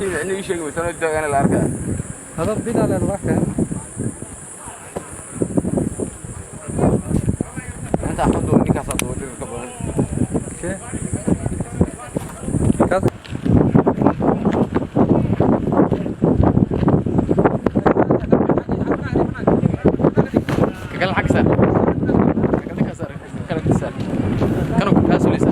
Inuu sheegay soo taagana la arkaa. Hada bidaa la arkaa. Inta xadu ninkaas aad wadi ka badan. Okay. Kaas. Kala lacag saar. Kala ka saar. Kala ka saar. Kanu ka suuleysa.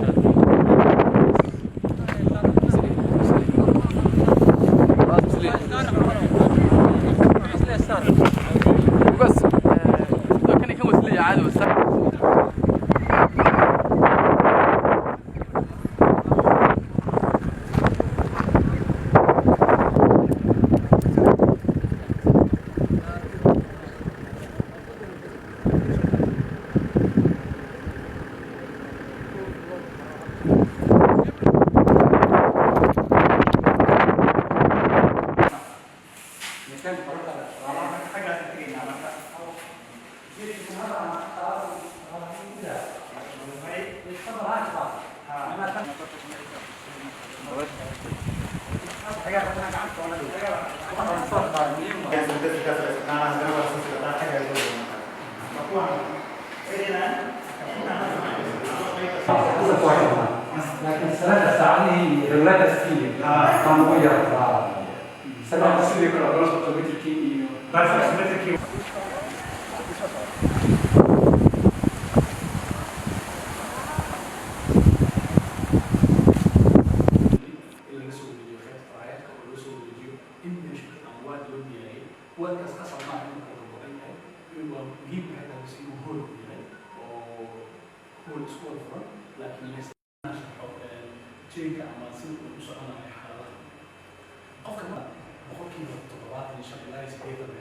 بس كان يكون وسلي عادي بس. Laakiin sanada saacadihii regulatorsii baan ugu yartaa sanada sidii kale ogala socto meterkii iyo. In laga soo wareejiyo qaybta trialka oo loo soo wareejiyo inpatient ama ward loo diyaariyey. Wardkaas qasab maaha inuu kala go'an yahay. Waa muhiim waxay tahay inuu hool ku yahay oo hool isku wada furan, laakiin la sharxo jeega ama sida uu u soconayo xaaladaha qofka. 75% ilaa 80.